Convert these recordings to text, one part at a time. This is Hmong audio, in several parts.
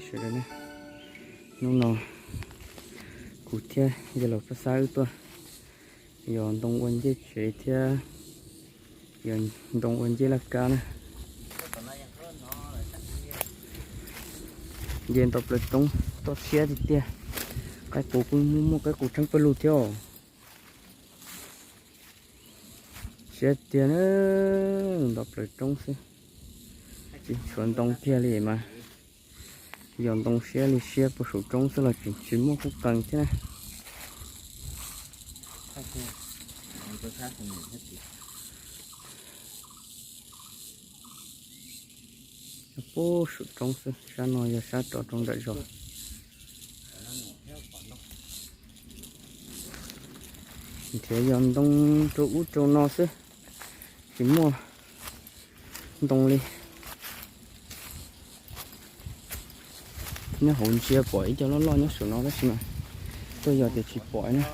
Sawv daws na, hnub no kuv thiab yawg laus Paj Xab wb tuaj yos ntoo ua ncej tsev thiab yos ntoo ua ncej laj kab na. Nce nto plaws roob toj siab tiag tiag. Qaib qus kuj muaj, muaj qaib qus tsheeb pawg lug thiab os. Siab tiag na, nto plaws roob xwb, tsis tshuav ntoo kiag li mas yos ntoo siab li siab puag saum roob xwb los tseem tsis muaj qoob qees thiab na. Puag saum roob xwb, sab no yog sab rov rau nram zos. Nrhiav yos ntoo rau ub rau no xwb, tsis muaj ntoo li. Nyob hauv ntsia pom ib co loj loj nyob saum no tab sis mas tuaj yos tias tsis pom na.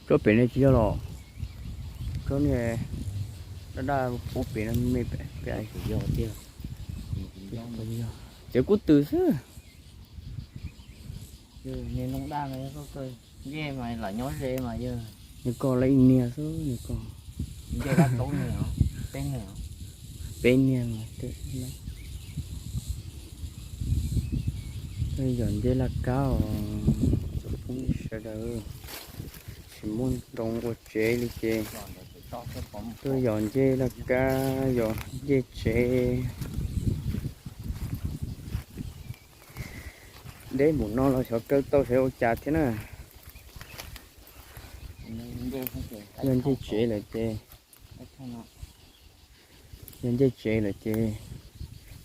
Tsob pem no tsis yog los? Tsob niag daj daj pub pem no me pem. Tsev kub twm xwb. Nws ko la ib niag xwb nws ko. Peb niag mas. Tuaj yos ncej laj kab os tsoom phooj ywg sawv daws. Tsis muaj ntoo ua tsev li ces tuaj yos ncej laj kab yos ncej tsev. Deb npaum no los xyov kaw tau xyov ua cas thiab na. Yog ncej tsev lawm ces, yog ncej tsev lawm ces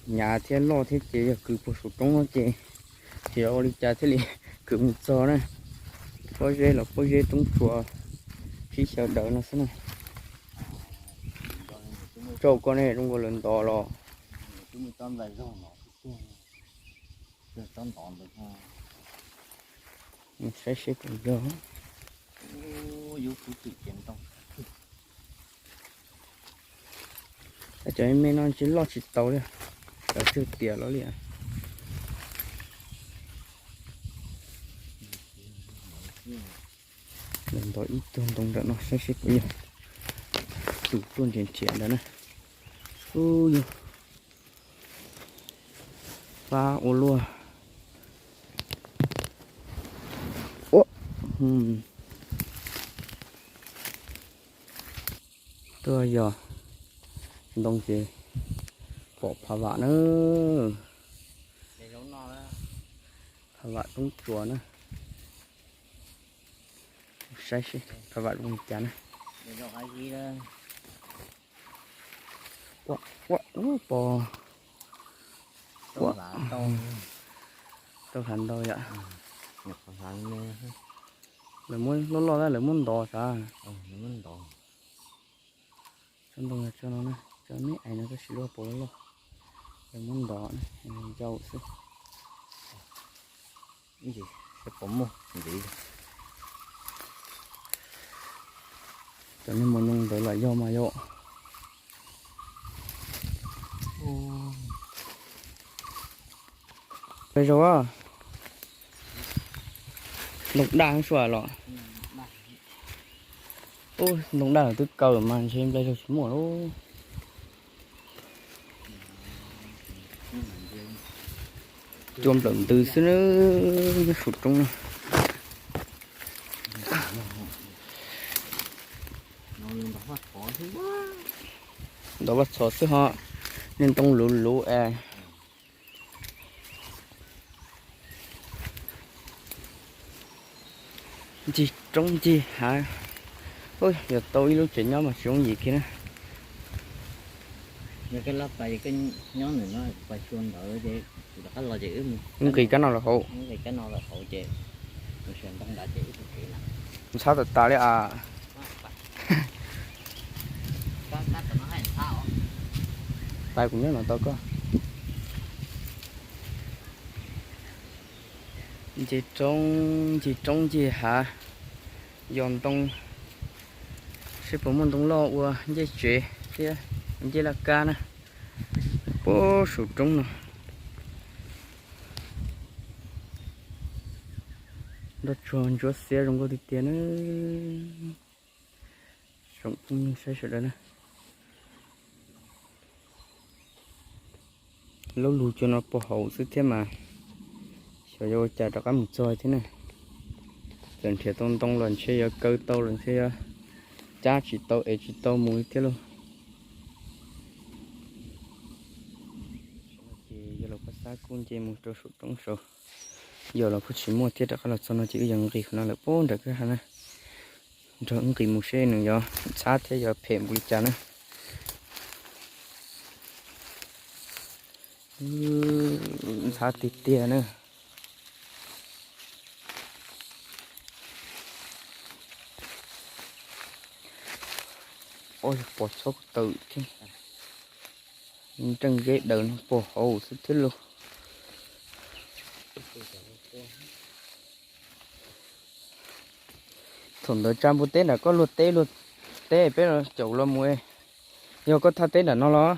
hnyav thiab loj thiab ces yog kwv puag saum roob no ces xyov ua li cas thiaj li kwv mus txog na. Pob zeb los pob zeb roob tsuas sib xyaw daws no xwb na. Tsaug koj ne, zoo nkaus lawv ntov los. Saib seb puas yog. Cov me no tsis loj tsis tau li, cov tsawg tiam los li. Lawv ntov ib tug ntoo ntawm no saib seb puas yog tus tuaj nrhiav nrhiav ntawd na. Ub, yog fab ua luaj. Ua, tuaj yos ntoo ces pom phav vam na. Phav vam roob tsuas na. Saib seb phav vam zoo li cas na. Ua, ua, ua pos. Ua, tau hav ntau yom. Lawv muab loj loj, lawv muab ntov sav. Tsob ntoo yog tsob no na, tsob me ais no tab sis lub hauv paus loj loj, lawv muab ntov na, yau xwb. Saib puas muaj ntxiv. Cov niag mos nyoos ntawd lam yog mas yom. Peb zaug, ntoo daj sua los. Ub, ntoo daj twb kaw mas ntshe nplai zaug tsis muaj lauj. Cua nplawm ntws xwb na, nyob saum roob na. Ntov vaj txhos xwb ho, niag ntoo luv luv es. Ncig roob ncig hav, yog tau ib lub tsev nyob mas tsis yooj yim kiag na. Nqis kab no lawm hauv. Ntxhab tas tas li as. Pais kuv nyob no tau koj. Ncig roob ncig roob ncig hav, yos ntoo, seb puas muaj ntoo loj ua ncej tsev thiab ncej laj kab na. Puag saum roob no, nroj tsuag ntsuab xiab zoo nkauj tiag tiag na. Tsoom phooj ywg saib sawv daws na. Lub lug cua no puag hauv xwb thiab mas, xyov yuav ua cas rov qab mus txog thiab na. Txawm nrhiav tau ntoo los ntshe yuav kaw tau los ntshe yuav cab tsis tau es tsis tau mus li thiab lauj. Ces yawg laus Paj Xab kuj nce mus rau saum roob saud, yog los kuj tsis muaj thiab, rov qab los txog no ces wb yuav nqis qhov no lawm puag nram kwj ha na. Nrog wb nqis mus seb nws yuav ntxhab thiab yuav phem npaum li cas na. Ntxhab tiag tiag na. Oj, yog pos txhob tawm thiab. Nreej zeb daws no puag hauv xwb thiab lauj. Thaum ntawd tsa npua teb nram koj luag teb, luag teb peb caum los mus. Yog koj thaj teb nram no los?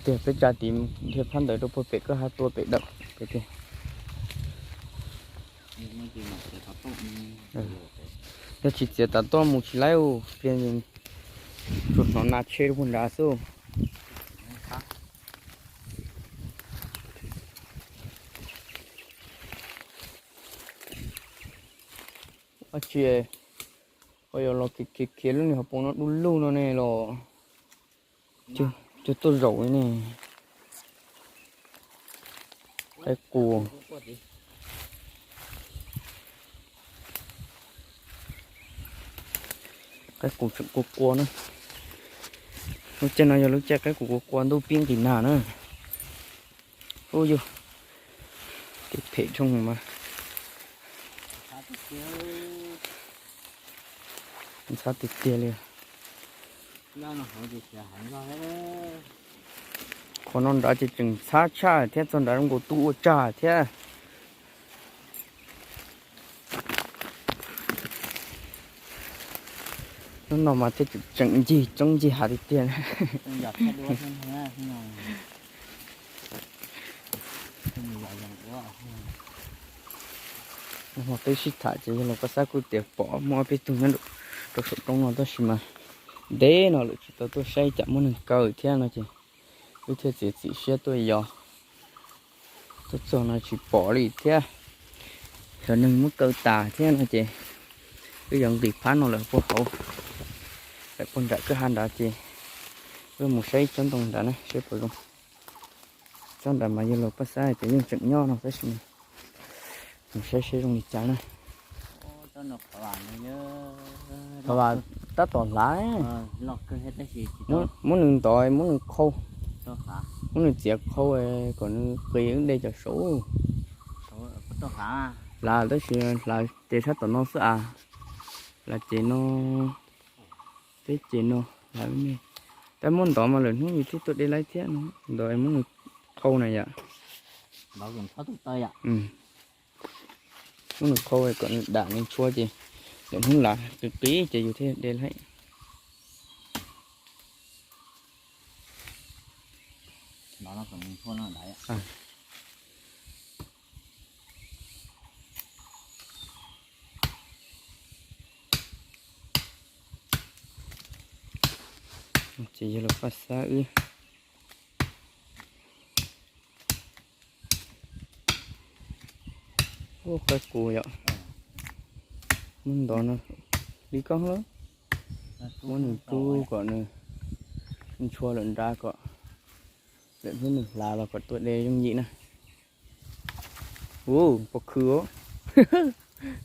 Tiag, peb tsa tid dhia phab ntawd rau puag pem koj ha tua pem dawm pem tiag. Yog tsis txiav tav tuaj mus tsis laib, pliag tsuas hnov nas tshe rau puag nrad xwb. Ab tsi, koj yuav los khiav khiav lub niag hauv paus no du lug no ne los. Cua tuaj zaum li ne. Qaib qus. Qaib qus tseem qua qua na. Lub caij no yog lub caij qaib qus qua qua ntuj pib nqis nag na. Ub yug, kev phem dhau mas. Ntxhab tiag tiag li. Qhov no nrad ces tseem ntxhab tshaj thiab, txog nrad zoo nkaus tu ua tsag thiab. Hnub no mas thiaj tseem ncig tsob ncig hav tiag tiag. Peb sib tham ces yawg laus Paj Xab kuj tias pom muaj ob peb tug nyob rau saum roob no tab sis mas ntev no lawm tsis tau tuaj saib cas muaj neeg kaw thiab no ces wb thiaj txiav txim siab tuaj yos. Tuaj txog no tsis pom li thiab, yog neeg muab kaw tas thiab no ces wb yuav nqis phab no lawm puag hauv, lawm puag nram kwj ha nrad ces wb mus saib tsob ntoo nrad na seb puas zoo. Tsob nrad mas yawg laus Paj Xab hais tias yeej tseem nyob no tab sis mus saib seb zoo li cas na. Qhov vas tab tom hlav, muab nws ntov muab nws qhau, muab nws txiav qhau kom nws qis wb de cov saud. Hlav tab sis hlav ces sab tom no xwb as, hlav ces no, peb ces no, hlav me, tab muab ntov mas lwm hnub yus thiaj tuaj de laib thiab no, ntov muab nws qhau na yom. Muab nws qhau kom nws dam nws ntshua ces lwm hnub lav qis qis ces yus thiaj de laib. Ces yawg laus Paj Xab wb ua qaib qus yom, muab ntov no li koj lawm, muab nws rub kom nws ntshua lawm nrad kom lwm hnub nws hlav los kom tuaj de yooj yim na. Ua, pom khw,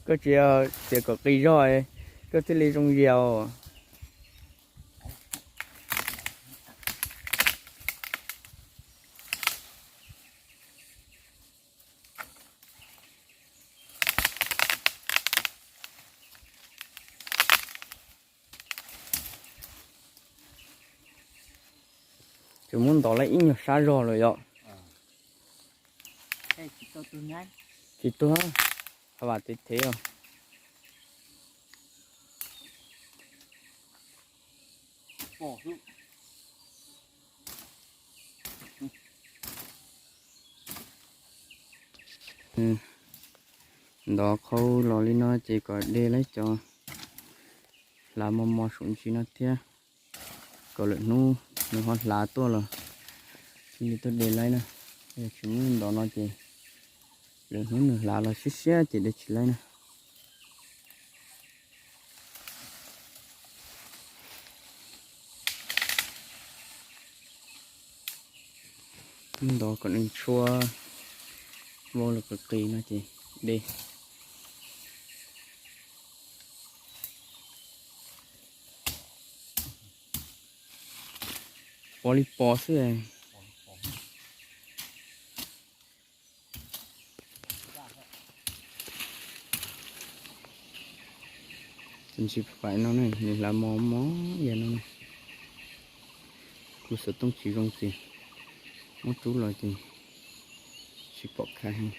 koj tsis txiav kom qis zog koj thiaj li zoo zias os. Ces muab ntov lawm ib nyuag sab zog lawm yom. Tsis tuag, qhov vas tev thev os. Ntov qhau los li no ces kom de laib cov hlav mos mos saum ntsis no thiab, kom lwm hnub nws ho hlav tuaj los thiaj li tuaj de laib na. Yog tsis muab ntov no ces lwm hnub nws hlav los siab siab ces de tsis laib na. Ntov kom nws tshua vau los qis qis no ces de. Pov li pov xwb. Ntsis pais no ne, nws hlav mos mos yam no ne. Kuv xov tooj tsis zoo ces muab rub los ces tsis pom khav heev.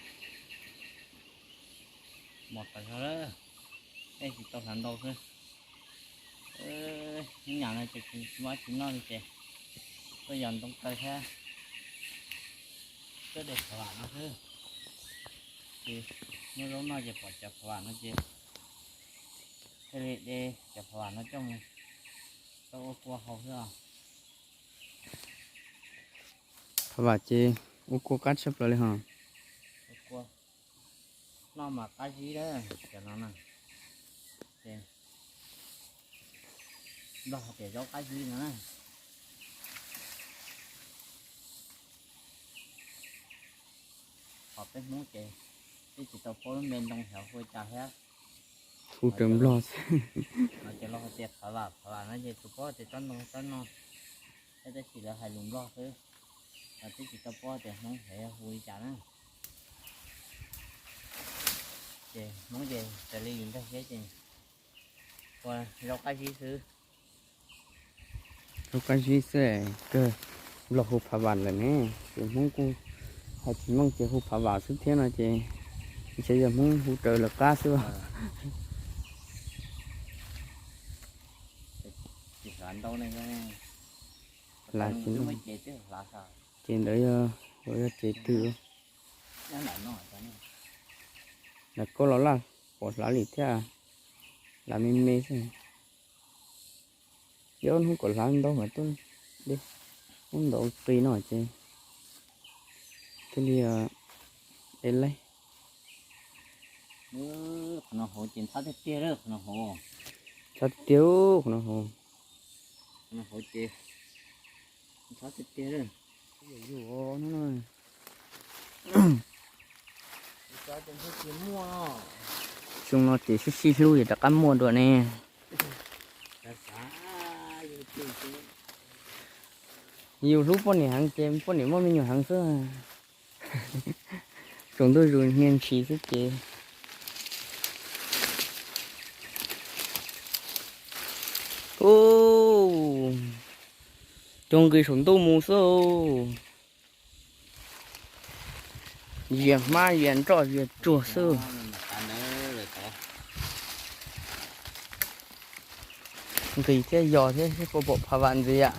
Mos tas zog lawm, tej tsis tau hlav ntau xwb. Ib yam no ces tsis muaj tsis noj li ces tuaj yos ntoo taw thiab tuaj de phav vam no xwb. Ces muaj zaub noj ces pom cov phav vam no ces thiaj li de cov phav vam no coj mus tau ua kua haus xwb os. Phav vam ces ua kua qab tshaj plaws li hos. Ua kua noj mas qab zib lawm cov no na. Ces Nplog hais tias zaub qab zib no na. Ho peb Hmoob ces twb tsis tau paub lub npe ntoo xyov hu cas thiab. Hu raws Nplog xwb. No ces los hais tias phav vam, phav vam no ces tsuas paub tias tsob ntoo tsob no, thiab tab sis lawv hais lus Nplog xwb. Los twb tsis tau paub tias Hmoob xyov yog hu li cas na. Ces Hmoob ces raws li yus ntag thiab ces ua zaub qab zib xwb. Zaub qab zib xwb, kawg Nplog hu phav vam lawm ne, ces Hmoob kuj hais tsis meej ces hu phav vam xwb thiab no ces ntshe yog Hmoob hu raws lawv qab xwb. Hlav ces ntawd yog, yog ces twg? Lam koj los laj pom hlav li thiab, hlav me me xwb. Ib ob hnub kom hlav ntau mas tuaj de, hnub ntau qis no ces thiaj li de laib. Qhov no hauv ces ntxhab tiag tiag, qhov no hauv. Ntxhab tiag tiag, qhov no hauv. Qhov no hauv ces ntxhab tiag tiag. Xyoo no ces sib sib hlub ces rov qab muaj dua ne. Yus hlub poj niam heev ces poj niam muaj me nyuam heev xwb. Saum ntuj zus hnia ntshis xwb ces. Cov nqis saum ntuj mus xwb. Zias hmab zias nroj zias tsuag xwb. Nqis thiab yos thiab pom phav vam ntxiv yam.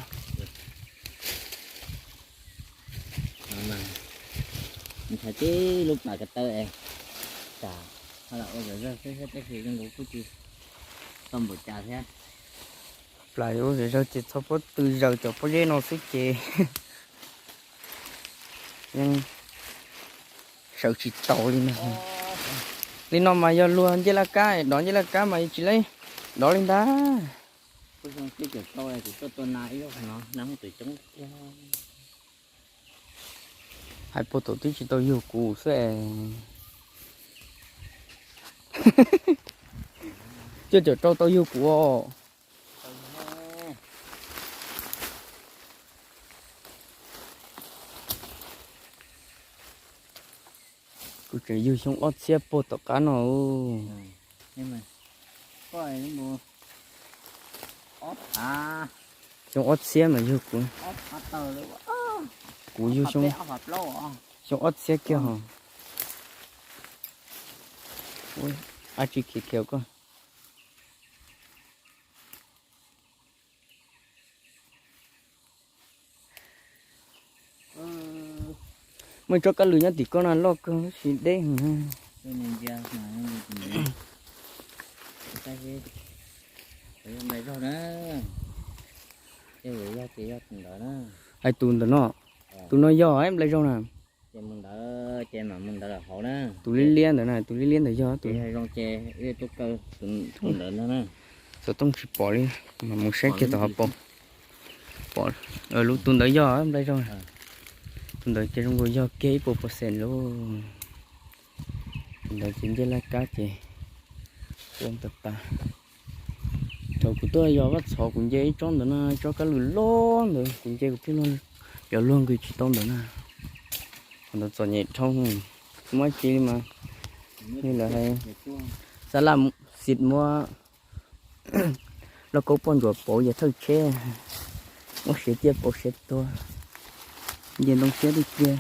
Ntshai tib lub plas ko taw es, tsam ho lam ua zom zaws xwb tab sis zoo nkaus kuj tsis tau npaum cas thiab. Plas ua zom zaws ces txhob pob tw zaws cov pob zeb no xwb ces yeej sawv tsis taus li no. Li no mas yog luag ncej laj kab, dov ncej laj kab mas tsis laib dov li ntag. Hais puag thaum twb tsis tau yug kuv xwb es. Coj caum rau tau yug kuv os. Kuv tseem yug xyoo ob txhiab puag tom qab no. Xyoo ob txhiab mas yug kuv. Kuv yug xyoo ob txhiab kiag hos. Ab tsi khiav khiav koj. Tsob kab lwm nyob tim koj na loj kawg tab sis deb heev na. Hais tus ntawm no, tus no yog nplai zaug na. Tus liab liab ntawd na, tus liab liab ntawd yog tus. Xov tooj tsis pom li, mas mus saib kiag tom hauv paus. Pom, lub tus ntawd yog nplai zaug na. Tus ntawd ces zoo nkaus yog kiag ib puas percent lauj. Tus ntawd ces ncej laj kab ces ua ntawd tas. Thaum kuv tuaj yos Vaj Txhov kuv nce ib tsob ntawd na, tsob kab lwm loj ntawd kuv nce kuv thiaj yog luag nqis tsis tau ntawd na. Qhov ntawd txom nyem dhau, muab tsis li mas, li lawv hais, xab laj xis muab lauj kaub poj ntsuam pauv yog thawj tsheb, muab siav ciaj pauv siav tuag, nce ntoo siab tiag tiag.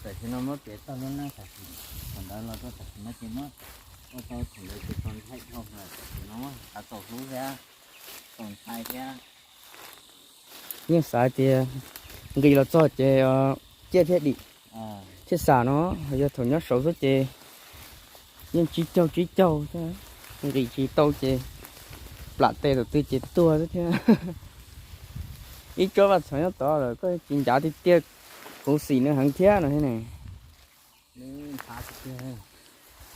Tam sim no muab piav txog lub neej tam sim, thaum ntawd los rau tam sim no ces muab ua tau thaum ntawd ces txaus ntshai dhau, tam sim no muab xav txaus hlub thiab, txaus ntshai thiab. Yeej xav tias nqis los txog ces ciaj thiab dim, thiaj xam no, yog thaum nyob saud xwb ces yeej tsib caug tsib caug thiab, nqis tsis tau ces plam tes thaum twg ces tuag xwb thiab. Ib tsob Vaj Txhov nyob tod lawm koj tsis ncav tiag tiag, kuv xim nws heev thiab no thiab ne.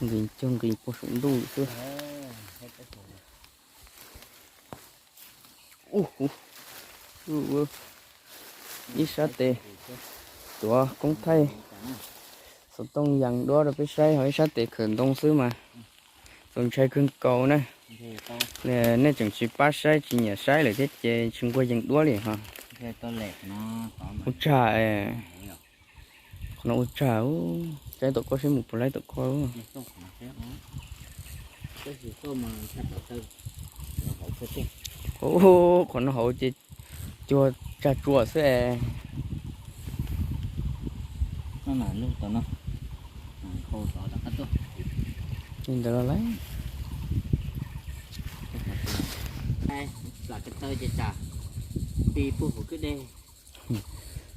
Nqis caug nqis puag saum ntuj xwb. Ib sab tes tuav koob thaij xov tooj yees duab rau peb saib, ho ib sab tes khawm ntoo xwb mas txaus ntshai kawg nkaus na. Nej tseem tsis pab saib tsis nyiam saib lawm thiab ces tsis nquag yees duab li ho. Ua tsag, qhov no ua tsag, saib tom koj seb mus puas laib tom koj. Qhov no hauv ces cuag tsag tsuas xwb es. Li ntawd los lawm.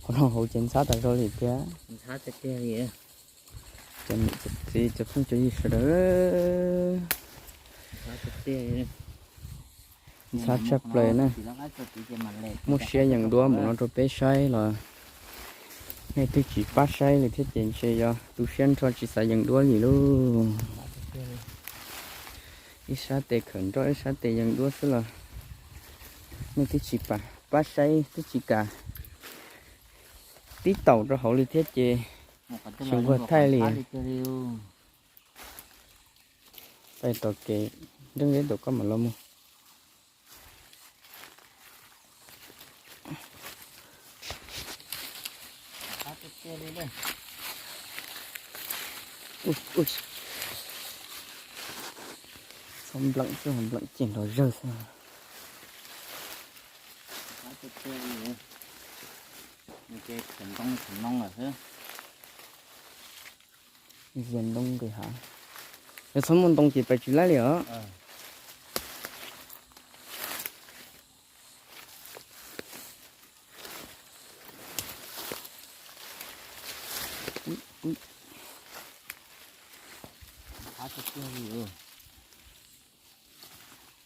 Qhov no hauv ces ntxhab tas zog li thiab. Cov niam cov txiv cov phooj cov ywg sawv daws, ntxhab tshaj plaws na. Muaj siab yees duab mus no rau peb saib los nej twb tsis pab saib li thiab ces ntshe yog tu siab nrho tsis xav yees duab li lauj. Ib sab tes khawm nroj ib sab tes yees duab xwb los nej twb tsis pab saib twb tsis kam tib taum rau hauv li thiab ces tsis nquag thaij li. Pais tom kev nreej zeb tom koj mam los mus. Txhob npleem xwb, npleem ces nrov zawg xwb. Zias ntoo nqis hav, yog txhob muaj ntoo ces pais tsis laib li os.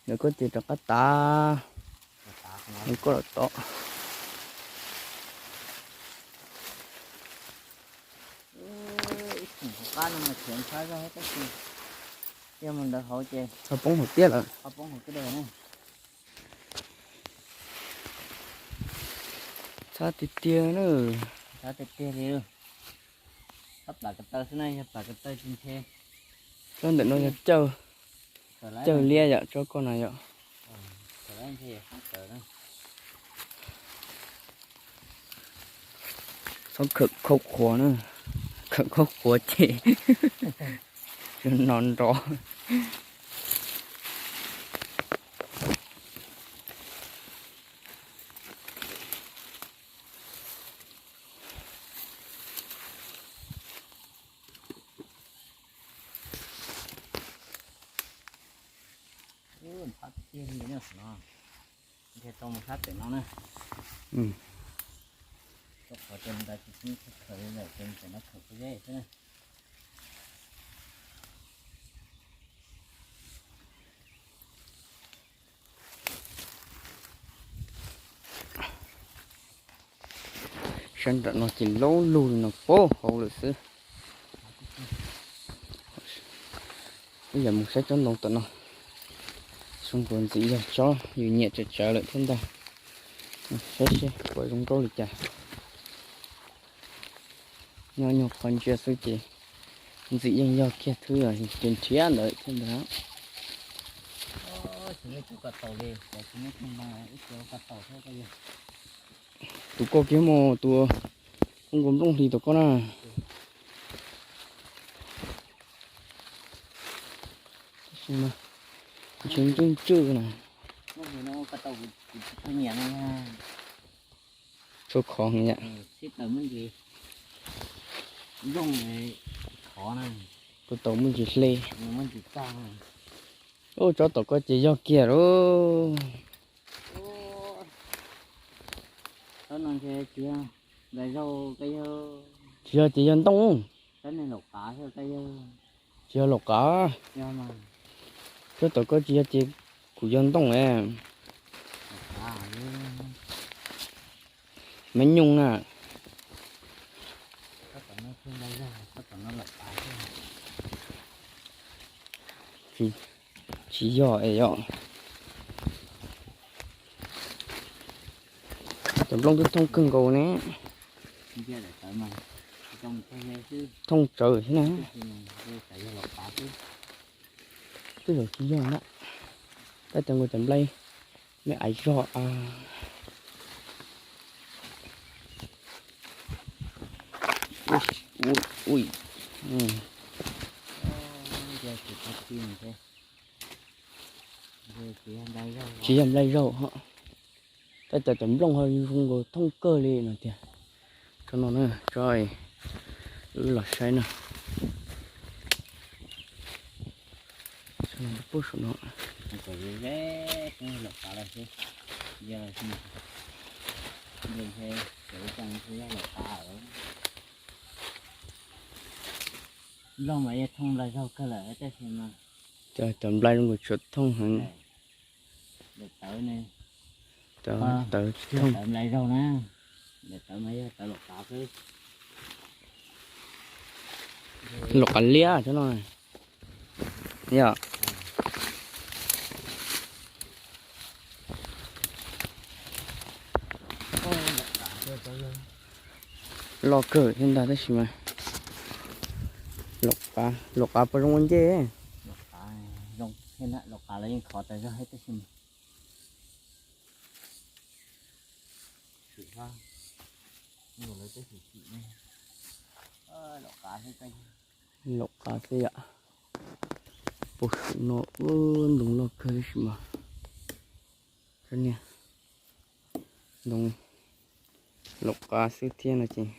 Nws koj tias rov qab tav, nws koj los tod. Ib khoom hauv qab no mas khiav ntxhab zog tab sis yog mus ntawd hauv ces ho poob hauv tiaj lawm. Ntxhab tiag tiag na. Ntxhab tiag tiag li. Txhob plam ko taw xwb na, yog plam ko taw tsis ntshe. Tsob ntawm no yog cawj, cawj liab yom, tsob koj no yom. Txhob khawm khaub qhuav na, khawm khaub qhuav ces no nrov. Ntxhab tiag li no, nrhiav tau mus sab pem no na. Qhov tias nws nqa tsis txheeb khaws li lawm ces nws tseem nqa khaws pob zeb xwb na. Sab nram no ces laub lug li no puag hauv lawm xwb. Wb yam mus saib tsob ntoo tom no. Zoo nkaus ntxim yog tsob yus nyiam tsawv tsawv lawm thiab ntag. Saib seb puas zoo nkauj li cas. Nyob nyuag qhov ntsia xwb ces ntxim yeej yog kiag thwb ces nrhiav ntawd thiab ntag. Tus koj kiag mus tus ub nkaus nplooj hli tus koj na. Tab sis mas ntshe ntswj ntswj na. Txhua khov heev yam. Kuv tau muaj ntsis hle. Ub, tsob tom koj ces yog kiag lauj. Tsis yog ces yog ntoo. Tsis yog laum qav. Tsob tom koj tsis yog ces kuv yog ntoo. Maiv nyoog na. Tsis yog es yom. Cov nplooj twb thooj kawg nkaus ne. Thooj tsawv thiab na. Twb yog tsis yog na. Tab cov nkaus cov nplai me aiv zog a. Tsis yog nplai zaug ho. Tab cov cov nplooj ho zoo nkaus thooj kawg li no tiag. Tsob no na, tsob wb los saib na. Puag saum no. Nplooj mas yeej thooj nplai zaug kawg lawm tab sis mas cov nplai zoo nkaus tsuas thooj heev. Daim tawv ne, tawv tawv tsis thooj. Tawv nplai zaug na, daim tawv mas yog tawv laum qav xwb. Laum qav liab tsob no. Yog loj kawg thiab ntag tab sis mas laum qav, laum qav puas zoo ua ncej? Laum qav los yeej khov tas zog thiab tab sis mas laum qav xwb yom. Puag saum no ntoo loj kawg tab sis mas ntoo laum qav xwb thiab no ces.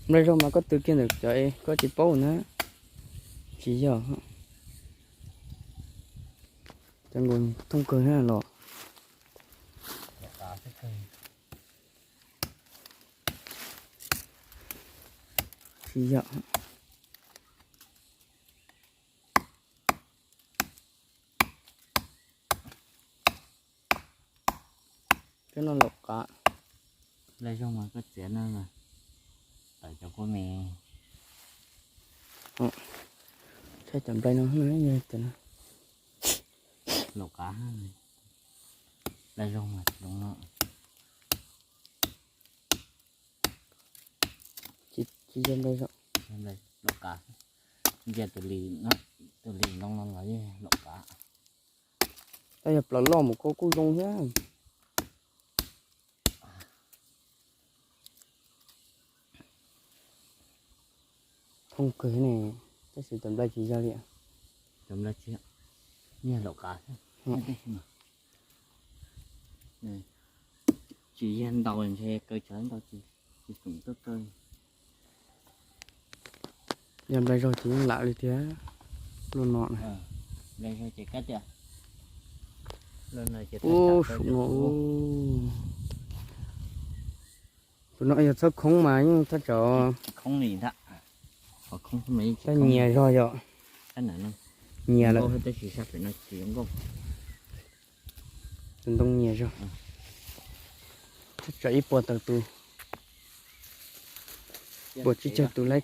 Nplai zaug mas koj tw kiag ntawm cov es koj tsis paub na. Tsis yog. Cov nkaus thooj kawg na los. Tsis yog. Cov no laum qav. Nplai zaug mas koj txiav no mas tawm cov kua me. Saib cov nplai no, laum qav, nplai zaug mas zoo no. Tsis yog nplai zaug, laum qav. Ntsia tus lis, tus lis ntoo no los yeej laum qav. Tab yog plaws loj mus koj kuj zoo thiab. Thooj kawg ne, tab sis cov nplai tsis yog li. Cov nplai tsis, niag laum qav xwb. Tsis yog ntau ntshe kaw tsawv ntau tsis, tsis xoom tuaj kaw. Yog nplai zog ces yeej lam li tiag. Luaj no na. Ub, saum no. Tus no yog txhob khoob mas yeej thaj tsam. Thaj nyias zog yom. Nyias lawm. Tus ntoo nyias zog. Thaj tsam ib puas tawm tus, puas tsib caug tus laib.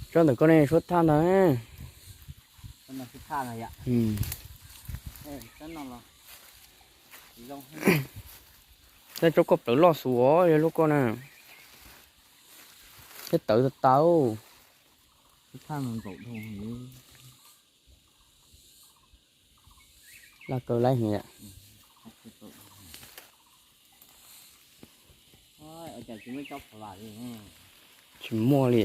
Tsob ntawm koj ne, suab thaj ntag. Tej tsob koj plawv loj xus os, yog lub koj na. Tej tawv tas tas. Laj kaw laib heev. Tsis muaj li.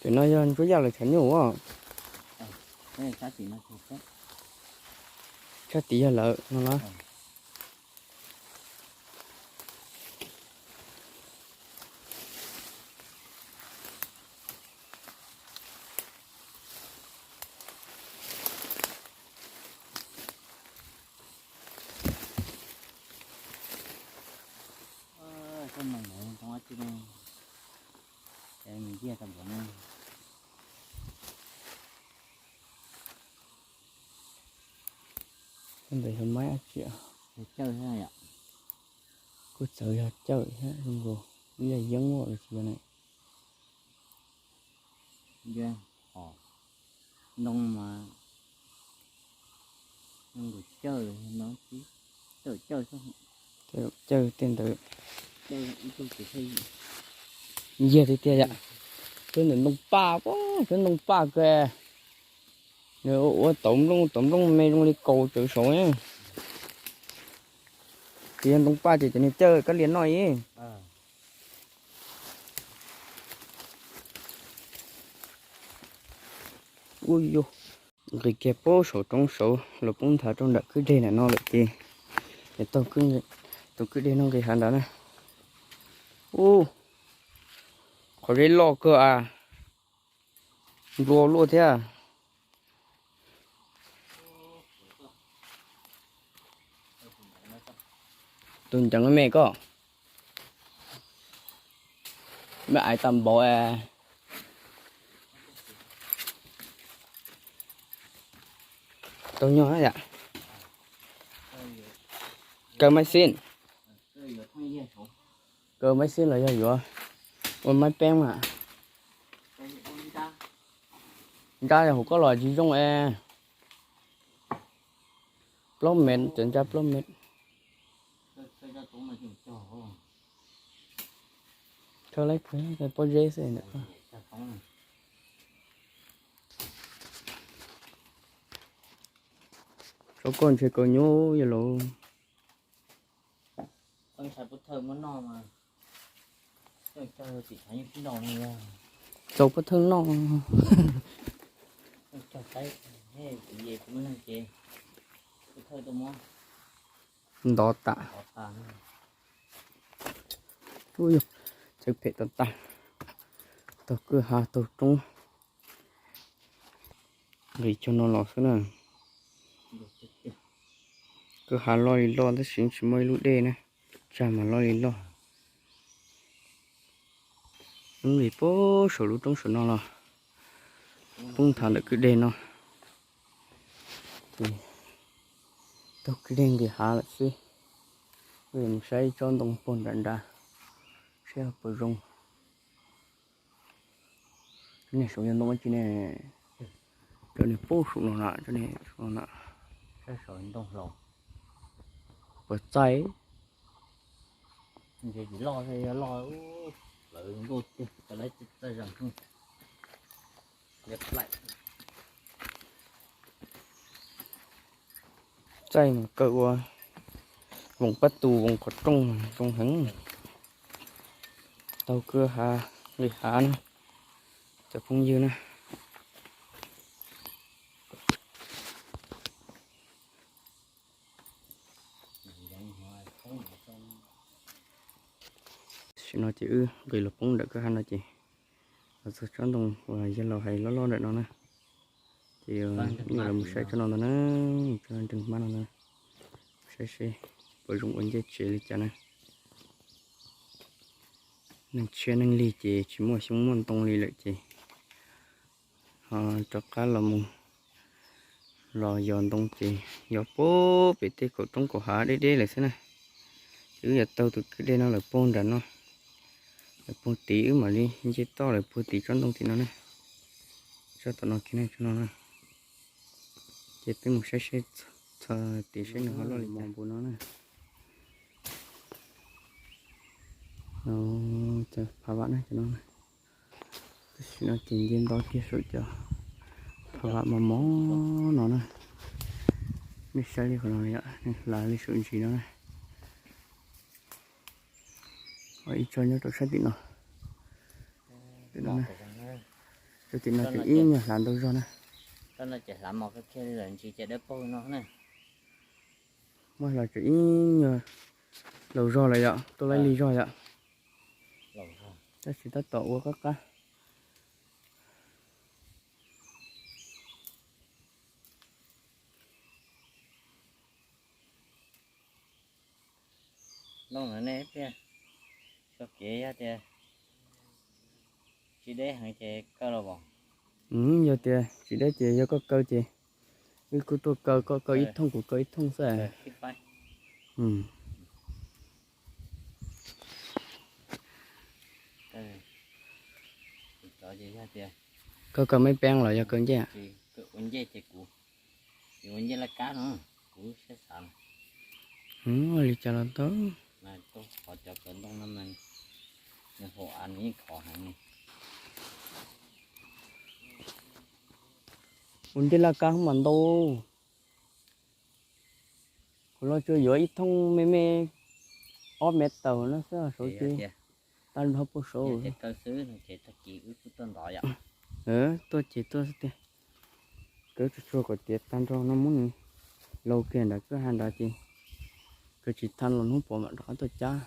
Cov no yog ntsuab yaj los tshav nyuj as. Tshaj tim yog lawm no na. Ntawd yog maib dab tsi? Kuj txawv yog cawj thiab zoo nkaus, ib yam yeeb los tsis yog ne. Ntoo mas zoo nkaus cawj no, cawj cawj xwb. Cawj tej ntawd. Yog tiag tiag yom. Cov ntawm ntoo paj, cov ntoo paj kawg. Nws ua tauv nplooj, tauv nplooj me zoo li kaus tsawv saud. Ces yog ntoo paj ces cov niag cawj kab lias noj ib. Ub yus, nqis kiag pem saum roob saud los poob nthav rau nram kwj deg nram no lawm ces, es taug tus kwj deg no nqis hav ntawd na. Ub, qhov zeb loj kawg as, nplua luaj thiab. Tus nceev me koj, me aiv tas npaum. Tau nyog yom. Kaw maiv xib, kaw maiv xib los yog yuav ua maiv peeb mas. Nrab hauv koj los tsis zoo es. Plaub mev, cov nrab plaub mev. Thawj laib kawg, pob zeb xwb ntawm koj. Tsob koj ntshe kaus nyuj yog los. Txaus pob thawj noj. Ntov tas. Ub yog, txhawv phem tag tag. Taug kwj ha taug roob, nqis cog no los xwb na. Kwj ha loj li loj tab sis tsis muaj ib lub dej na, tsag mas loj li loj. Ub, nqis pem saum lub roob saum no los poob nthav ntawm kwj deg no. Ces taug kwj deg nqis hav lawm xwb. Mus saib tsob ntoo puag nram nrad, saib puas zoo. Tsob niag saud yog ntoo dab tsi ne? Tsob niag pem saum no na, tsob niag saum no na. Puas txaij? Ntshe tsis loj, yog loj, plawv ntuj tiag, tau lawv txaj zog. Yog plaim. Txaij mas kaw ua voos pab tus voos qhov rooj zoo heev. Taug kwj ha li hav na, cov phooj ywg na. Tam sim no ces wb nqis los poob ntawm kwj ha no ces los txog tsob ntoo uas yawg laus hais loj loj ntawm no na. Ces wb yuav los mus saib tsob no ntag na, tsob nreeg hmab no na. Saib seb puas zoo ua ncej tsev li cas na. Neeg tshiab neeg lig ces tsis muaj xyoob muaj ntoo li lawm ces ho rov qab los mus los yos ntoo ces yos puag pem tej kaum roob kaum hav deb deb lawm xwb na. Ces wb yuav taug tus kwj dej no lawm puag nram no, lawm puag tid wb mam li nce toj lawm puag tid tsob ntoo tim no na. Tsob tom no kiag ne, tsob no na. Ces peb mus saib seb txog tid seb nws ho loj li cas npaum no na. Cov phav vam na, cov no. Tam sim no ces nce nto kiag saum cov phav vam mos mos no na. Nej saib li qhov no yom, nws hlav li saum ntsis no na. Ib tsob nyob rau sab tim no. Rau tim no ces ib nyuag hlav ntau zog na. Muab hlav tseem ib nyuag laus zog lawm yom, tuaj laib lig zog yom. Tab sis tab tom ua qab qab. Looj no nej thiaj txoj kev yog tias tsis deb heev ces kaw los as. Yog tias tsis deb ces yog koj kaw ces wb kuj tuaj kaw, koj kaw ib thooj kuv kaw ib thooj xwb. Koj kaw me peeb los yog kaw ncej? Ua ncej ces kuv, ua ncej laj kab no, kuv siab xav. Ua li cas los tau. Qhov cov kaw ntoo no mas nws haum av nws yeej khov heev li. Ua ncej laj kab mas ntau. Kuv los tsuas yuav ib thooj me me ob mev tawm no xwb, saud ces tag nrho puag saud. Tuaj ces tuaj xwb tiag. Kaw tsuag tsuag kom tiav tag nrho no muab nws laus kiag nram kwj ha nrad ces kaw tsis tag los hnub puav mam rov qab tuaj cab.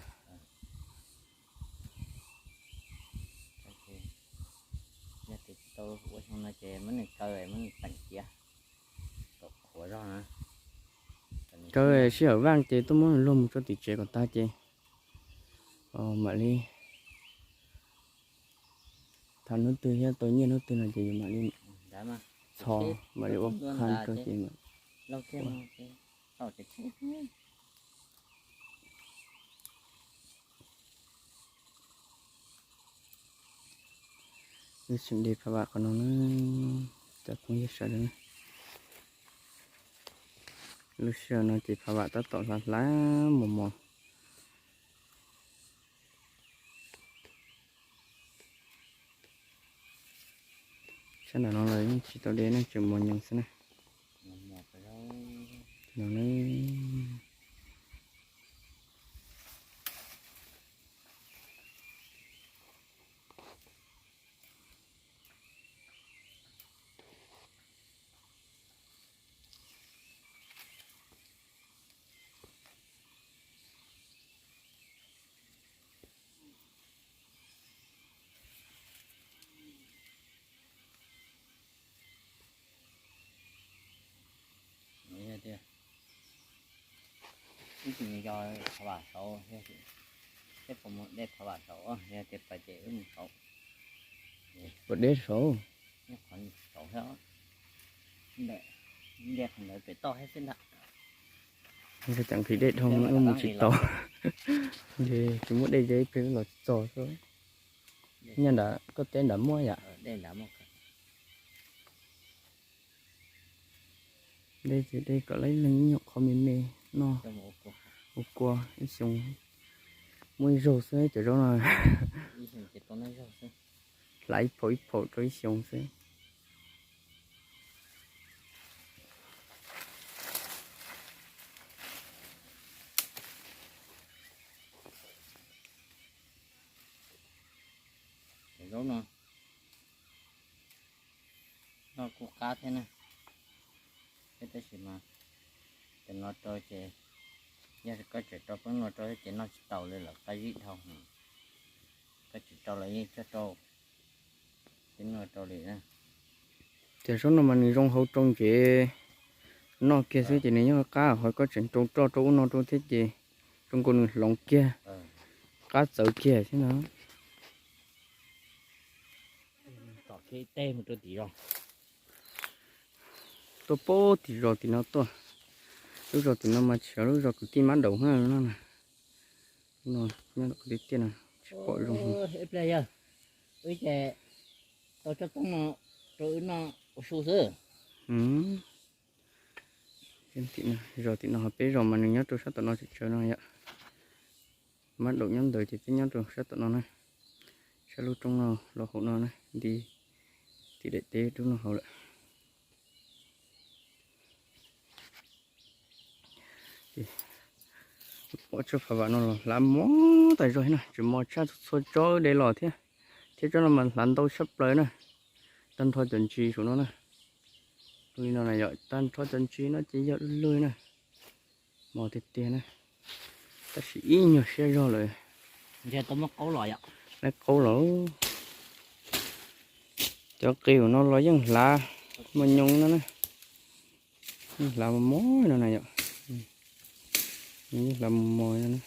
Yog tias tsis tau ua xyoo no ces muab nws kaw, muab nws teem tiav kom qhuav zog na. Kaw sij hawm vaj ces tuaj muab nws luag mus tso tim tsev kom tag ces mam li tham hnub twg thiab tau nyiaj hnub twg no ces yus mam li txhos, mam li ua qha rau ces Wb tseem de phav vam qhov no na, cov phooj ywg sawv daws. Lub sij hawm no ces phav vam tab tom hlav hlav mos mos. Sab nram no los yeej tsis tau de ne, tseem mos nyoos xwb na. No ne. Yog tias ib tug nco phav vam saud, thiab puas mus de phav vam saud, yog tias pais ces wb mus saud. Puas deb saud? Nyob qhov saud thiab, nce qhov ntawd pem toj thiab xwb ntag. Cov nqhis dej dhau wb mus tsis tau. Ces tsis muaj dej ces peb los txog xwb. Nyob nram koj teb nram muaj yom? Dej ces dej kom lawv ib leeg ib nyuag qhov me me noj. Ua kua ib xyoo muaj ib zaug xwb cov zaub no. Hlav ib phaum ib phaum rau ib xyoo xwb. Zaub no noj kuj qab thiab na, thiab tab sis mas cov no rau ces, yog koj tseem rau peb no rau thiab ces noj tsis tau li lawm, qab zib dhau. Koj tseem rau los yeej coj rau, peb noj rau li na. Ces zaub no mas nws zoo hauv rau ces noj kiag xwb ces nws yeej qab, ho koj tseem rau roj rau ub no rau thiab ces zoo nkaus nws hloov kiag, qab txawv kiag xwb no. Tom kiag ib teg mus rau tim zos, tuaj pem tim zos tim no tuaj. Lub zos tim no mas tsis yog lub zos kwv tij mab daum no na. Lub no nyob tiag tiag no tsis pom zoo. Ib pliag yog wb ces tau tsob toob no rau wb noj ua su xwb. Zos tim no ho peb zos mas nws nyob rau sab tom no tseem tsawv no yom. Mab daum nyob ntawd ces peb nyob rau sab tom no na. Sab lub roob no los hauv no na, nti tim daim teb roob no hauv lawm. Pom tsob phav vam no los hlav mos tas zog na, tseem mos tshaj txhua tsob de los thiab. Thiab tsob no mas hlav ntau tshaj plaws na. Tag nrho cov ntsis saum no na. Li no na yom, tag nrho cov ntsis no ces yog lug lug na. Mos tiag tiag na. Tab sis ib nyuag siab zog lawm. Lawv qaub los. Cov qis no los yeej hlav mos nyoos no na. Yeej hlav mos mos no na yom. Yeej hlav mos mos no na.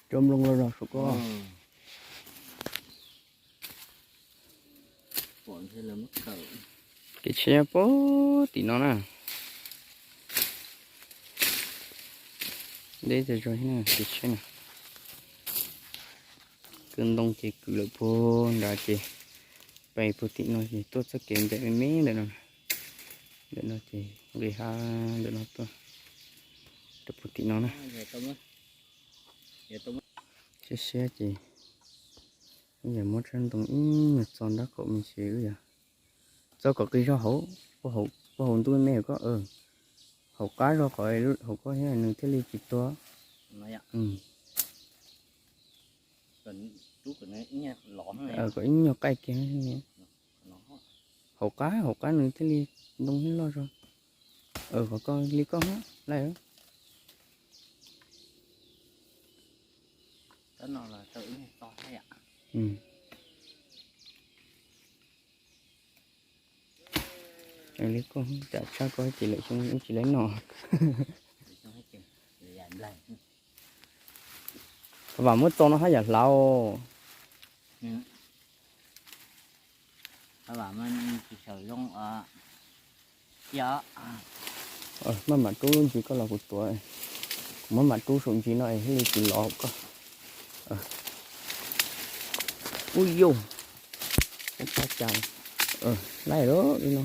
Cov nplooj loj zog saum ko. Kev tsheb nyob pem tim no na. Deb tas zog na, kev tsheb na. Kwv ntoo ces kwv lawm puag nrad ces pais puag tim no ces tuaj txoj kev ncaim me me ntawm no. Ntawm no ces nqis hab ntawm no tuaj rau puag tim no na. Siab siab ces wb yog muab tsob ntoo ib nyuag txo nrab qaum me ntsis wb yog txo kom qis zog hauv, puag hauv ntuj me me koj. Hauv qab zog qhov hauv ko thiab nws thiaj li tsis tuag. Kom ib nyuag qaij kiag. Hauv qab, hauv qab nws thiaj li ntoo thiaj loj zog. Qhov ko li koj hab laj. Li koj tsam tshaj koj ces lwm xyoo wb tsis laib noj. Vam muab txo no hab yam hlav. Maj mam rub lub ntsis koj los kuv tuav. Kuv maj mam rub saum ntsis no es thiaj li tsis lov koj. Ub yauj, tab cas laij lawm li no.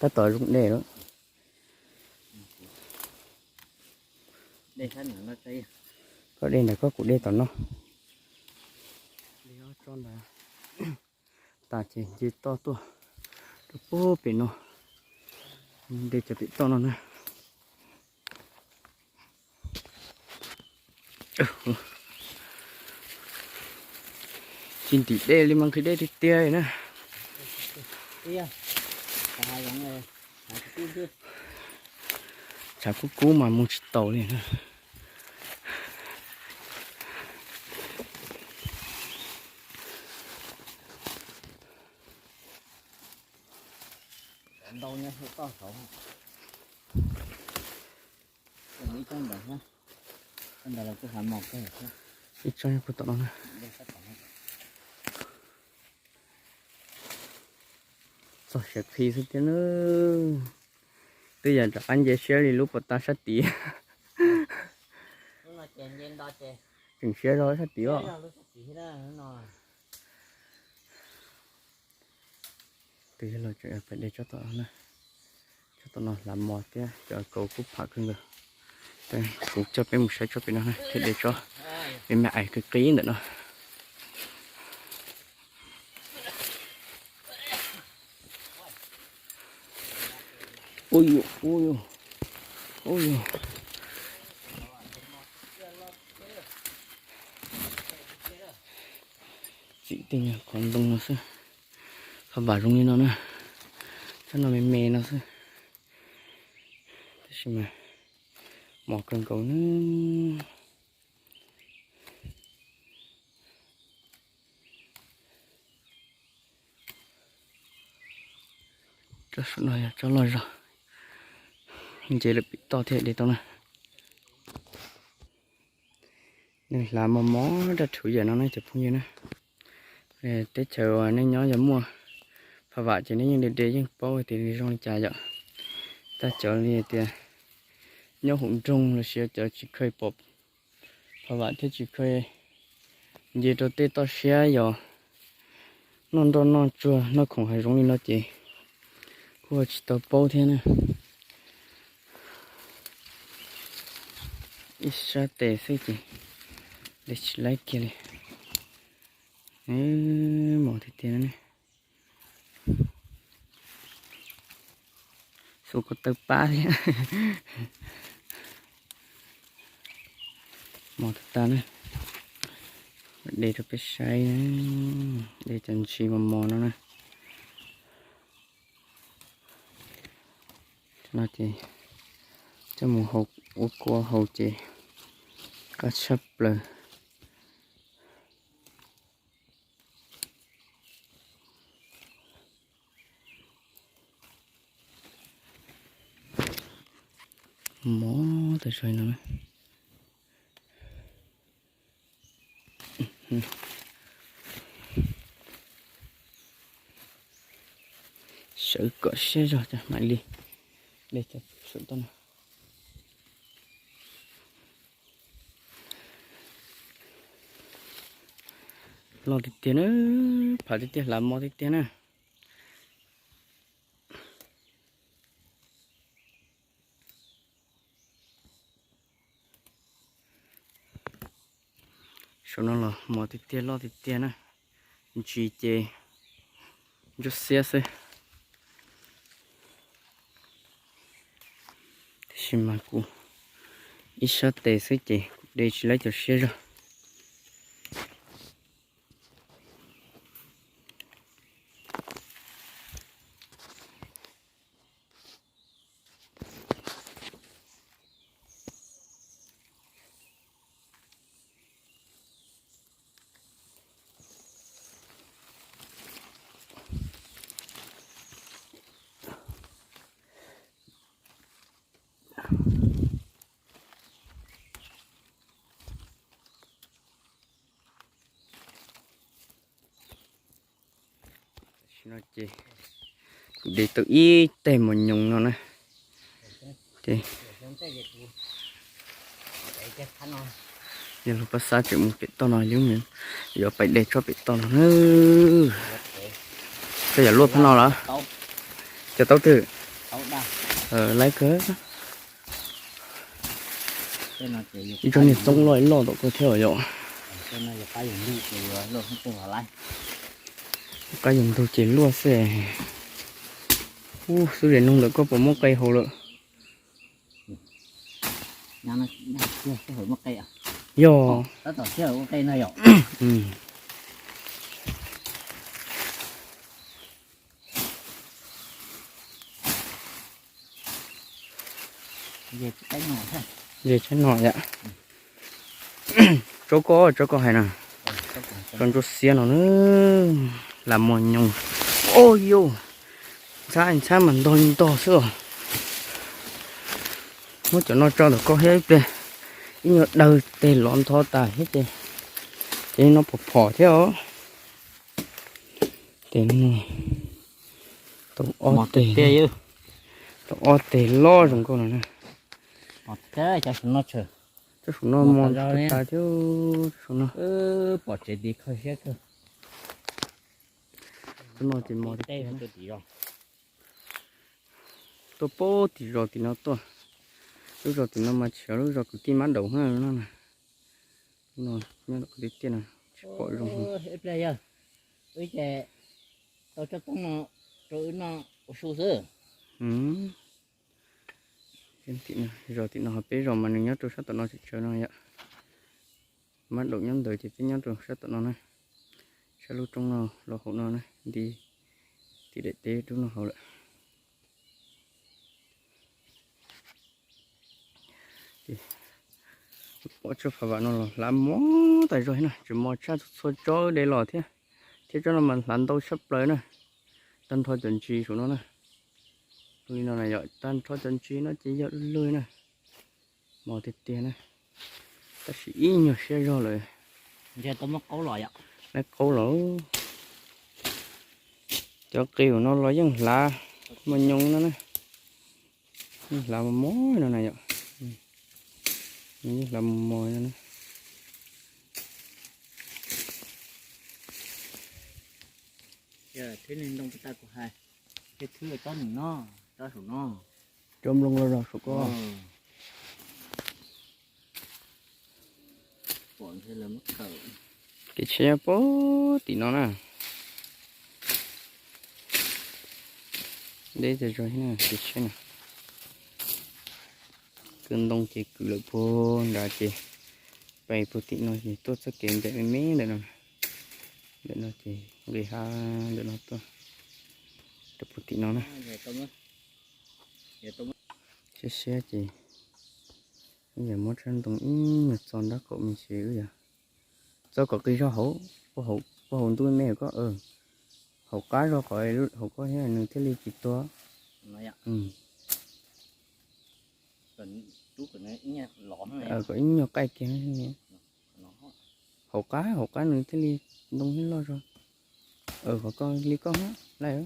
Tab tom zoo dej lawm. Koj de ntawm koj, kuv de tom no. Tas ces nce toj tuaj rau puag pem no, de cov pem toj no na. Tsis ntim dej li mas nqhis dej tiag tiag na. Tshav kub kub mas mus tsis taus li na. Ib tsob nyob puag tom no na. Txog siav qhi xwb thiab na. Twb yog rov qab nce siab li lub puas tag sab tid. Tseem siav zog sab tid os. Twb yog los tseem pais de tsob tom no na. Tsob tom no hlav mos thiab cov kauv kuj pham kawg nkaus. Kuv coj peb mus saib tsob pem no na, thiaj de tsob me me ais qis qis ntawm no. Ui yu, ui yu, ui yu. Txim tej qhov ntoo no xwb. Qhov vam zoo li no na. Tsob no me me no xwb. Tab sis mas mos kawg nkaus na. Tsob saum no yog tsob loj zog, nce lawm pem toj thiaj de tau na. Nws hlav mos mos raj rhuv yam no na cov phooj ywg na. Teb chaws uas nej nyob yog muaj phaj vam ces nej yeej de de yeej paub tias nws zoo li cas yom. Tab cov li tias nyob hauv nroog los sis cov tsis kheev pom phaj vam thiab tsis kheev nce rau tej toj siab yog noj nroj noj tsuag noj khoom hav zoov li no ces kuj tsis tau paub thiab na. Ib sab tes xwb ces de tsis laib kiag li. Mos tiag tiag na. Xuas ko taw pab thiab. Mos tag tag na. De rau peb saib, de cov ntsis mos mos no na. No ces coj mus hau ua kua hau ces qab tshaj plaws. Mos tas zog no. Sawv kom siab zog mam li de cov saum toj no. Loj tiag tiag na, phav tiag tiag hlav mos tiag tiag na. Saum no los mos tiag tiag loj tiag tiag na, ntsis ces ntsuab xiab xwb. Tiam sis mas kuv ib sab tes xwb ces kuv de tsis laib cov siab zog. Tam sim no ces kuv de tau ib teg mos nyoos no na. Ces yog lub pab xab tseem mus pem toj no, yuav pais de tsob pem toj no na. Koj yam luaj phab no los? Cov taub twg? Laib kawg. Ib tsob niag txoob loj loj tom koj thiab yom. Qab yus ntug ces luaj xwb. Ub, xub zem noog ntawm koj puas muaj qe haus lawm? Yog. Ze tsaib no yom. Tsob koj, tsob koj hais na. Tsob ntsuab xiab no na. Lam mos nyoos. Oj yau, ntxhab ntxhab mas ntog li ntog xwb os. Muab cov no tso ntawm koj thiab ib pliag, ib nyuag dawg tes lov ntho tas thiab ces, ces no phom phom thiab os. Tes no tau ob tes, tau ob tes loj zoo nkauj no na. Cov saum no mos tas thiab, saum no. Cov no ces mos tiag tiag. Tuaj pem tim zos tim no tuaj. Lub zos tim no mas tsis yog lub zos kwv tij mab daum na no. No nyob kwv tij tiaj no tsis pom zoo. Tau tsob toob no rau wb noj ua su xwb. Tim no, zos tim no ho peb zos mas nws nyob rau sab tom no tsawv tsawv no yom. Mab daum nyob ntawd ces peb nyob rau sab tom no na. Sab lub roob no los hauv no na, nti tim daim teb roob no hauv lawm. Pom tsob phav vam no los hlav mos tas zog na, tseem mos tshaj txhua tsob de los thiab. Thiab tsob no mas hlav ntau tshaj plaws na. Tag nrho cov ntsis saum no na. Li no na yom, tag nrho cov ntsis no ces yog lwj lwj na. Mos tiag tiag na. Tab sis ib nyuag siab zog lawm. Laib qaub los. Cov qis no los yeej hlav mos nyoos no na. Yeej hlav mos mos no na yom. Yeej hlav mos mos no na. Cov nplooj los zog saum ko. Kev tsheb puag tim no na. Deb tas zog kev tsheb na. Kwv ntoo ces kwv lawm puag nrad ces pais puag tim no ces tuaj txoj kev ncaim me me ntawm no. Ntawm no ces nqis hab ntawm no tuaj rau puag tim no na. Siab siab ces wb yog muab tsob ntoo ib nyuag txo nrab qaum me ntsis wb yog txo kom qis zog hauv, puag hauv ntug me ko, haum qab zog qhov hauv ko thiab nws thiaj li tsis tuag. Kom ib nyuag qaij kiag. Haum qab, haum qab nws thiaj li ntoo thiaj loj zog. Qhov ko li koj hab laj.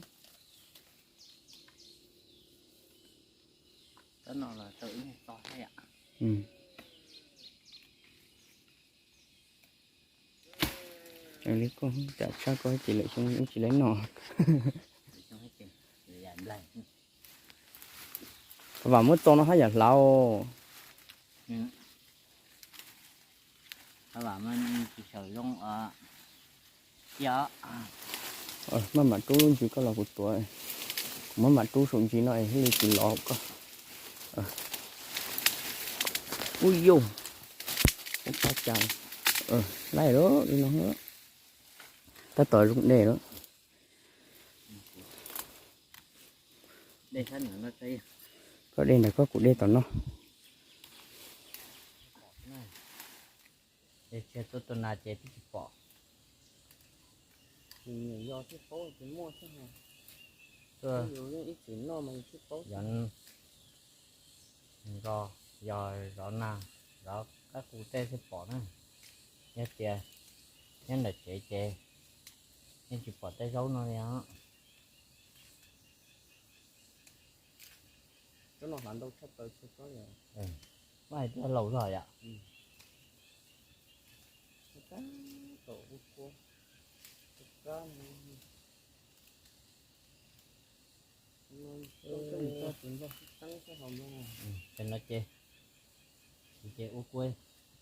Li koj tsam tshaj koj ces lwm xyoo wb tsis laib noj. Vam muab txo no hab yam hlav. Maj mam rub lub ntsis koj los kuv tuav. Kuv muab mam rub saum ntsis no es thiaj li tsis lov koj. Ub yauj, ub pab cas. Laij lawm li no, tab tom zoo dej lawm. Koj de ntawm koj, kuv de tom no. Tsis tua tua nas ces twb tsis pom. Yog thiaj paub ces muaj thiab. Yus yeej ib txwm noj mas yus thiaj paub. Yog nko, yog zov nag, zov qab qus tej thiaj pom na. Yog tias nyob ntawm tsev ces yeej tsis pom tej zaub no li os. Tsob no hlav ntau tshaj plaws txhua tsob li. Muab hais tias laus zog yom. Kab tom ua kua, kab no, ces no ces, ces ua kua,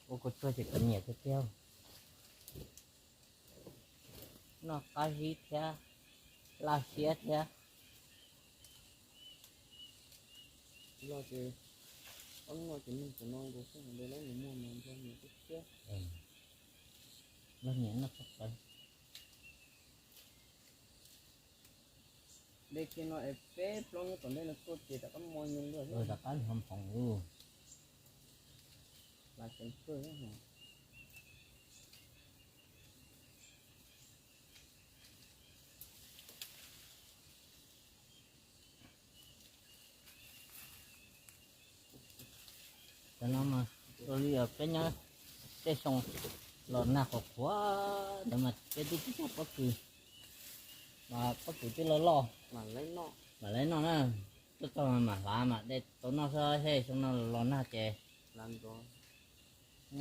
ua kua tsuag ces kuv nyiam tiag tiag. Noj qab zib thiab, laj siab thiab. Loj ces, ob loj ces neeg tam no nkaus xwb, de lawm nws muaj mas nrog nws thiab. Loj nyiam noj tshaj plaws. De kiag no es peb plaub hnub tom ntej no tuaj ces rov qab mo nyoos luaj, rov qab nrov nphoov lawm. Cov no mas ua li peb nyob tej xyoo los nag qhuav qhuav ntawd mas peb twb tsis tau pob kws, mas pob kws twb loj loj mam li noj na. Tuaj txog mam hlav mam de tau noj xwb, xyoo no los nag ces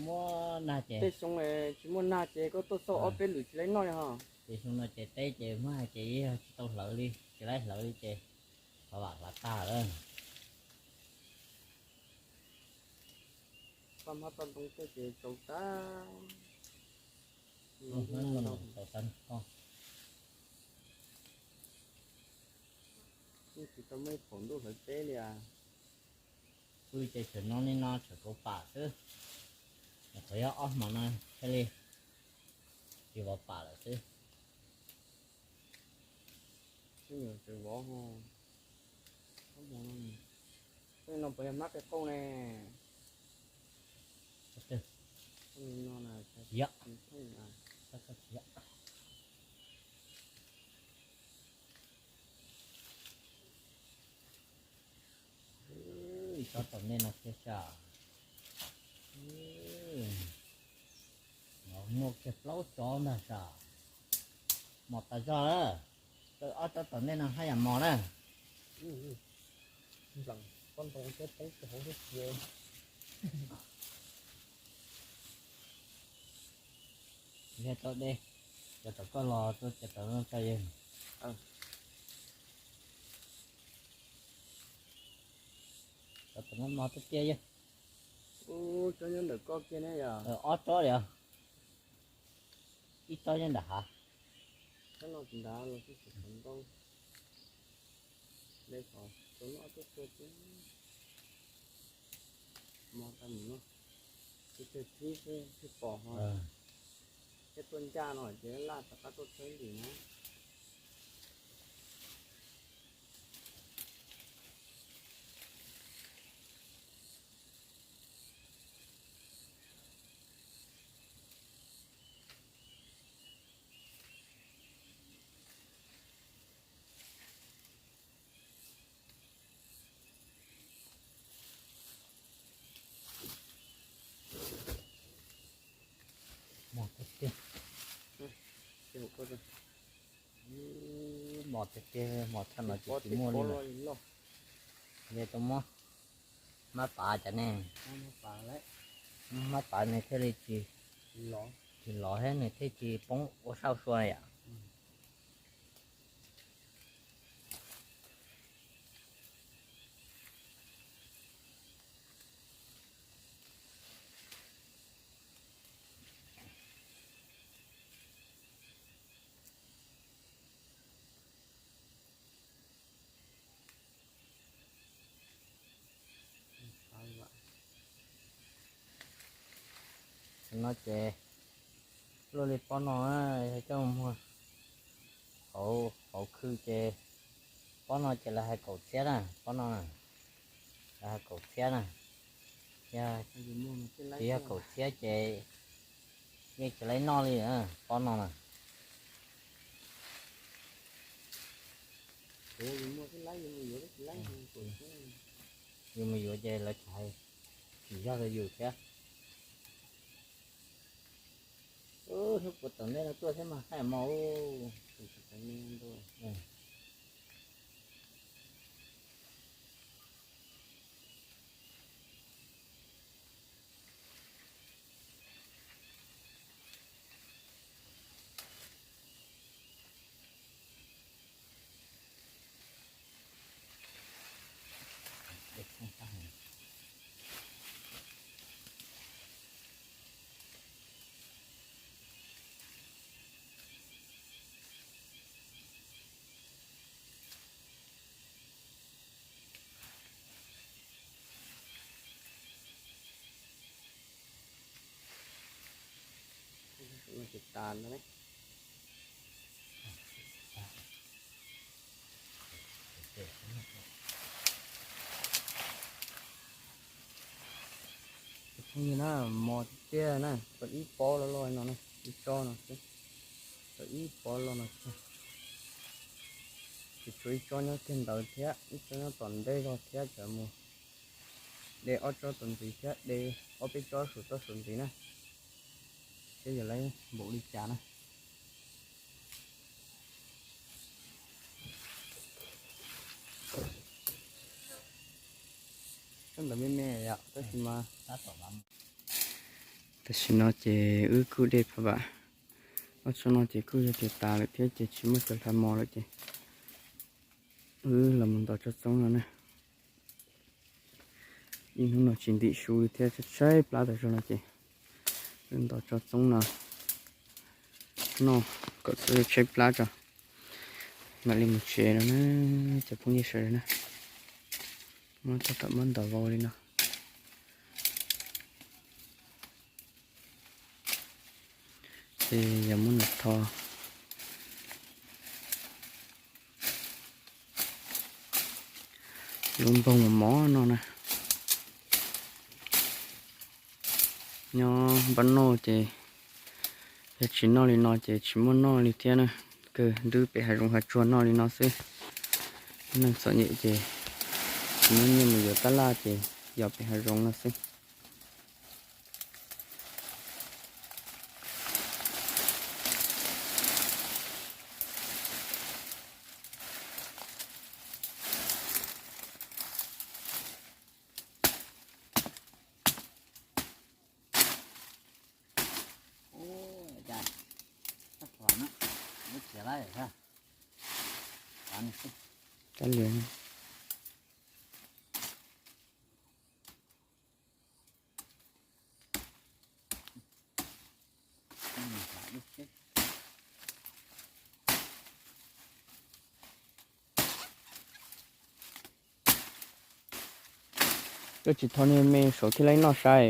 muab nag ces, tej xyoo tsis muaj nag ces koj tuaj xauj ob peb lwm tsis laib noj li ho. Ces xyoo no ces teb ces muab hais ces yog tsis tau hlawv li, tsis laib hlawv li ces qhov vam hlav tag lawm. Paj hmab paj ntoo tej ces tsaus tag. Yeej tsis tau muaj ib phaum ntuj hlawv teb li as. Ces tseem no li no tseem kauv pam xwb, qhov yog ob hmo no thiaj li tsis vov pam lawm xwb. Tseem vov, no puas yog hmab qe qauj ne? Ib tsob tom ntej no thiab sas. Muaj kiag plaub tsob ntag sas. Mos tas zog lawm. Ob tsob tom ntej no haj yam mos na. Yog tau de, cov tom koj los, cov tom no tso yawg. Cov tom no mos tiag tiag yawg. Ub, tsob nyob ntawm koj kiag ne yog? Ob tsob li os. Ib tsob nyob nram hav. Tsob no tsis nrad los tsis tau ntau. De qhov tsob no tuaj tua thiab. Mos tag mus no. Tus twg thib xwb thiaj pom ho. Thiab tuaj ncaj no ces laj rov qab tuaj txhawb ntim na. Mos tiag tiag. Mos tiag tiag, mos tshaj no ces tsis muaj li lawm. Yog tau muab hmab pav cov ne, hmab pav nws thiaj li tsis, tsis lov thiab nws thiaj tsis poob ua sab sua yom. No ces luaj li pob no, yog coj mus muag hauv khw ces pob no ces lawv hais kaum txhiab na, pob no lawv hais kaum txhiab na. Yog, tsis yog kaum txhiab ces yeej tsis laib noj li pob no na. Yus mus yuav ces lawv tsis hais, tsis yog rau yus thiab. Hnub puas tom ntej no tuaj thiab mas haj mos. Tsis tas ntag. Phooj ywg na, mos tiag tiag na, tau ib pob loj loj no na, ib tsob no xwb, tau ib pob loj no xwb. Ces tshuav ib tsob nyob kiag ntawd thiab ib tsob nyob tom ntej zog thiab, tsam mus de ob tsob tom ntxiv thiab de ob peb tsob saum toj saum ntxiv na, seb yog lawv npaum li cas na. Tsob ntawd me me yom, tab sis mas tam sim no ces wb kuj de pha vam, ob tsob no ces kuj yog tias tas lawm thiab ces tsis muaj cov hlav mos lawm ces wb los mus ntos tsob txoob no na. Ib hnub no tsis ntim su thiab tshaib plab tas zog no ces wb ntos tsob txoob no noj kom txhob tshaib plab tso mam li mus tsev no na, cov phooj ywg sawv daws na. Muab txog tom muab ntos vau li no. Ces yog muab nws tho lub npoog mos mos no na. Nyob npaj noj ces yog tsis noj li no ces tsis muaj noj li thiab na. Kawg nrub pem hav zoov hav tsuag noj li no xwb. Neeg txom nyem ces tsis muaj nyiaj mus yuav tab laj ces yog pem hav zoov no xwb. Koj tsis tho niag me saum thiaj li noj sai.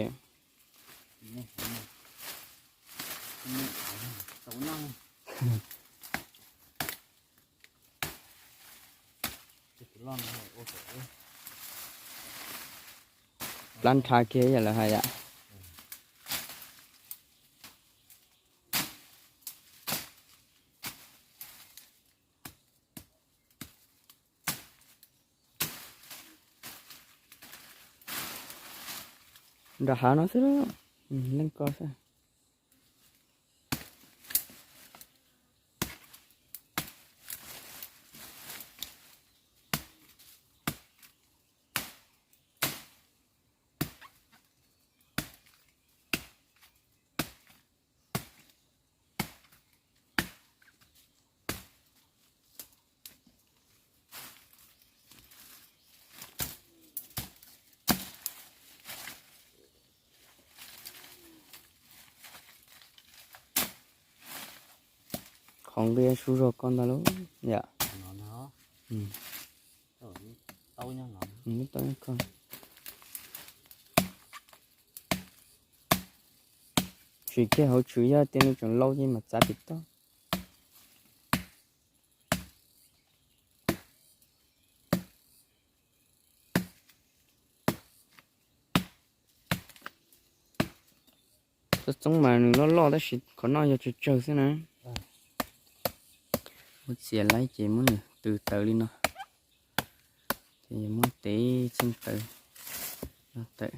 Plab nrhav kiag yam lawv hais yam. Nram hav no xwb, leej ko xwb. Qhov nqi su zog koj ntag lauj yam. Tsis kiag hauv tshwv yog tias nws tseem laus ces mam txav pem toj. Txoj txoob mas nws loj loj tab sis qhov no yog tsawg tsawg xwb na. Muab txiav laib ces muab nws tw tawv li no, ces muab tev txheej tawv no tawm.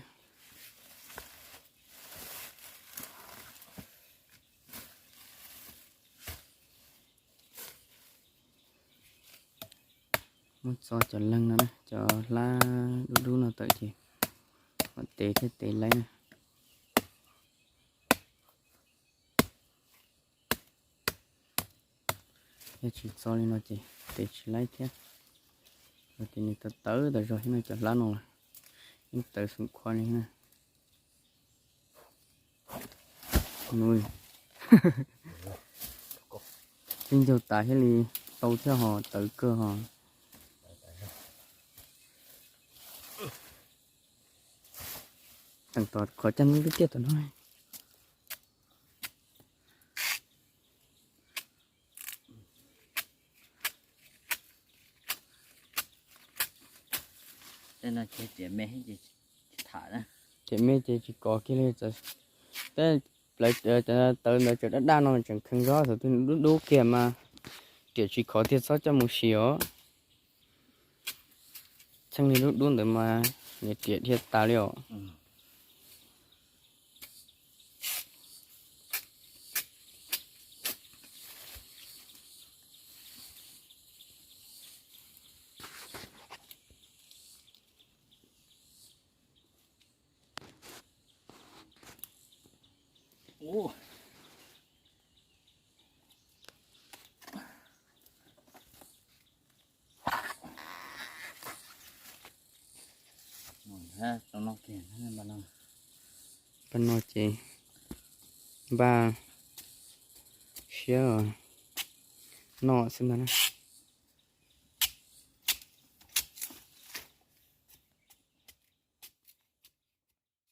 Muab txo cov leeg no na, cov hlab dub dub no tawm ces mam tev thiaj tev laib na. Yog tsis txo li no ces tev tsis laib thiab. Ces nws tawv tawv tas zog thiab no, cov hlab no yeej tawv xeem khua li na. Tib ncaug tas thiaj li tau thiab ho tawv kawg ho. Teem tom qhov cag nub lub tiaj tom no. Riam me ces tsis kov kiag li. Tej plaws tawv ntawd tseem daj daj no tseem kheev zog, thaum twg dub dub kiag mas riam tsis khov tiag txhob coj mus sim os. Txheej li dub dub ntawd mas niam riam dhia tas li os. Pab no ces npaj siab noj xwb ntag na.